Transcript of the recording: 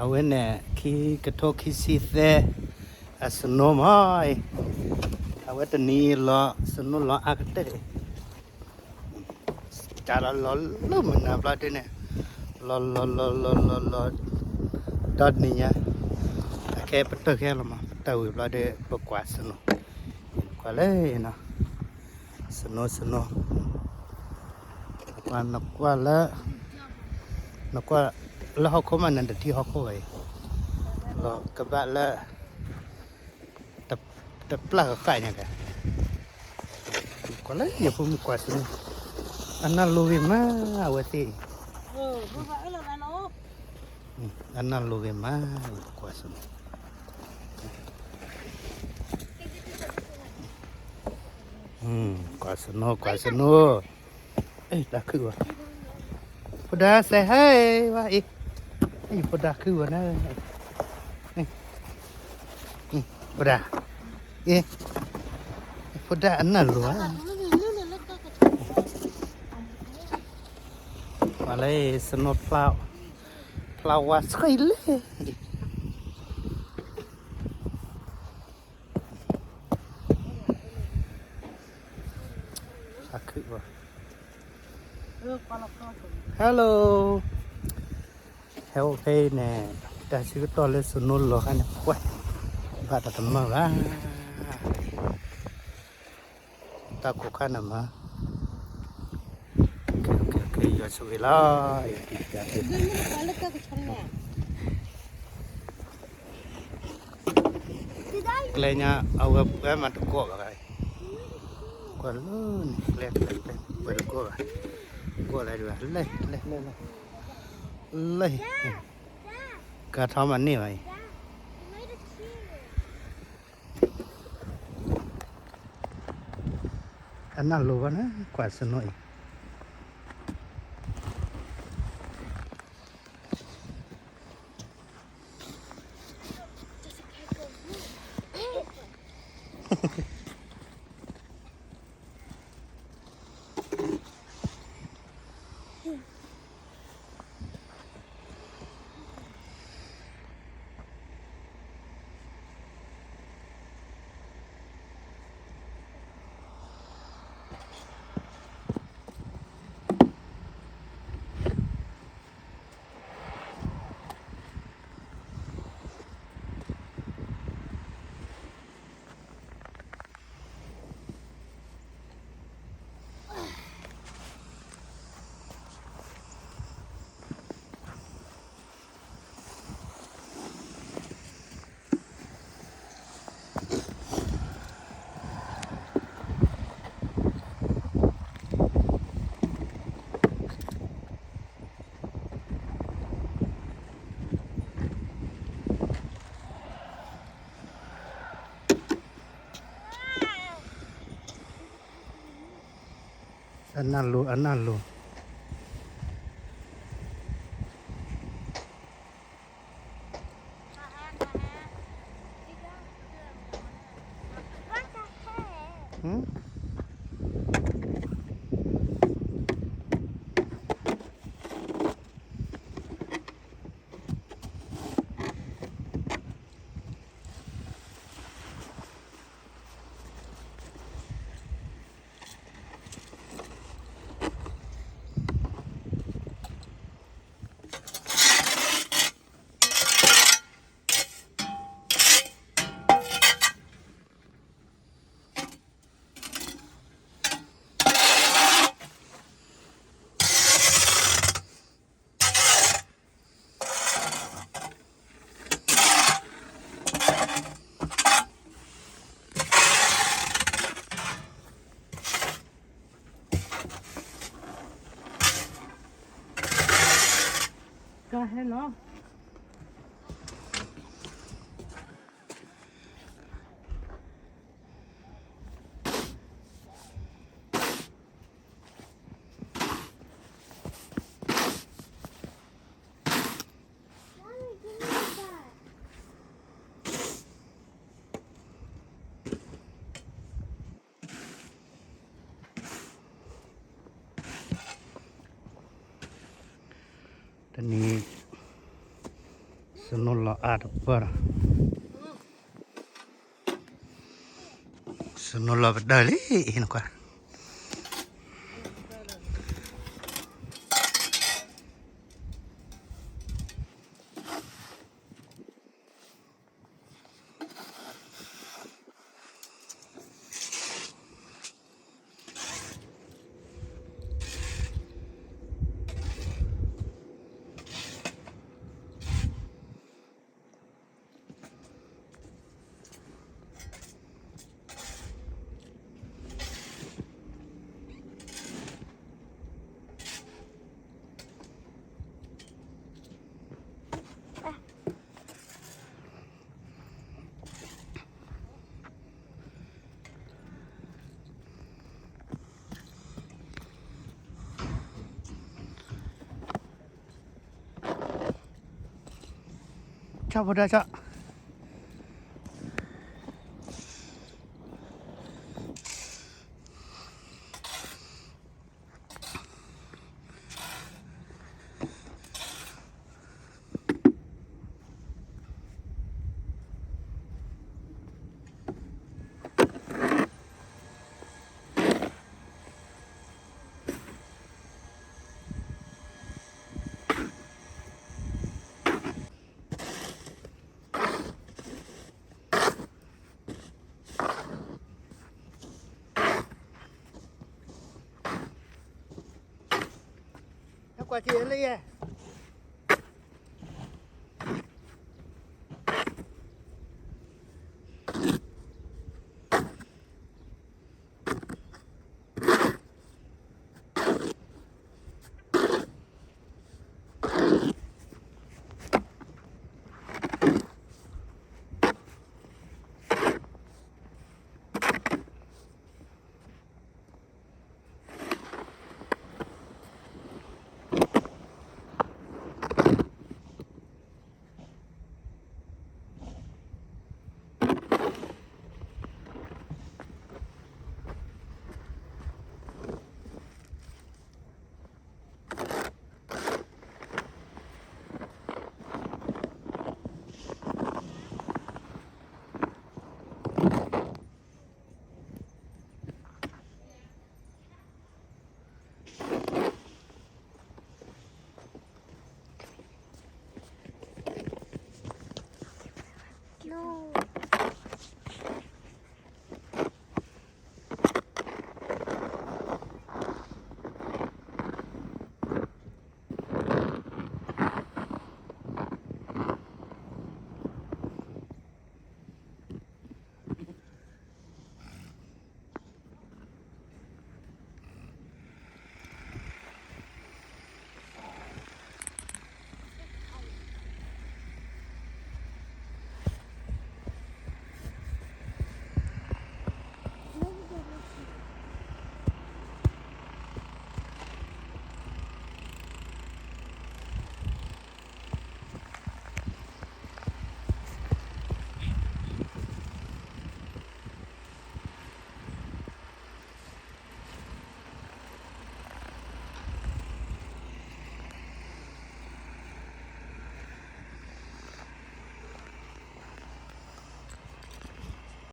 အဝဲန့ၣ် ခံကထိခံဆံသၢ အ snow မးအံၤ, အဝဲတနံၤလီၤ snow လီၤအါကတၢၢ်အံၤ, ကးလီၤလီၤလၢမုၢ်နၤဘျီဒုန့ၣ်, လီၤလီၤလီၤလီၤလီၤလီၤ, ဒီနံၤညါ, အခဲပတၢၢ်ခဲလီၤမး ပတၢၢ်ဝံၤဘျီဒု ပကွၢ် snow, ကွၢ်လၢ snow snow, နကွၢ်လၢ နကွၢ်လၢဟီၣ်ခိၣ်မး နတထံၣ်ဟီၣ်ခိၣ်ဘၣ်အံၤ, လီၤကဘၣ်လၢ တပျၢ်ကဃၣ်ညါကဲ, ကွၢ်လၢယဖိမုၣ်ကွၢ် snow, အနၢ်လိၤဂ့ၤမး အဝဲသ့ၣ်အံၤ, အနၢ်လိၤဂ့ၤမး ကွၢ် snow, ကွၢ် snow ကွၢ် snow, တၢ်ခုၣ်ဘၣ်, ဖိဒါ say hi ဘၣ်အံၤ, ဖိဒါခုၣ်ဘၣ်န့ၣ်, ဖိဒါ, အ့, ဖိဒါအနၢ်လိၤဧါ, မ့ၢ်လၢ snow ဖျါ, ဖျါဝါဆှံလံ အခုၣ်ဘၣ်, hello, ဟဲအိၣ်ဖဲအံၤန့ၣ်, တၢ်ဆၢကတီၢ်လၢ snow လီၤခါန့ၣ် ကွၢ်, ဘၣ်တၢ်တမၢၢ်ဘၣ်, တၢ်ကိးခါန့ၣ်မး, ကဲ ယွၤဆိၣ်ဂ့ၤလီၤ, ကျဲညါ အဝဲပှဲၤမးတကိးဘၣ်, ကွၢ်လၢန့ၣ် ကျဲ ကျဲ ကျဲ ပှဲၤတကိးဘၣ်, ကိးလၢဒ်ဘၣ် လဲၤ လဲၤ လဲၤ လဲၤ, လဲၤ, ကါထီၣ်မးန့ၢ်ဘၣ်အံၤ, အနၢ်လိၤဘၣ်န့ၣ် ကွၢ် snow အံၤ အနၢ်လိၤ အနၢ်လိၤ. စနိလီၤအါတပၢၢ်ဒီး, စနိလီၤပဒၢလံအံၤနကွၢ်. ဆီၣ်ဖိဒၢဆီၣ်. ဟဲကွၢ်ထံလၢယဲ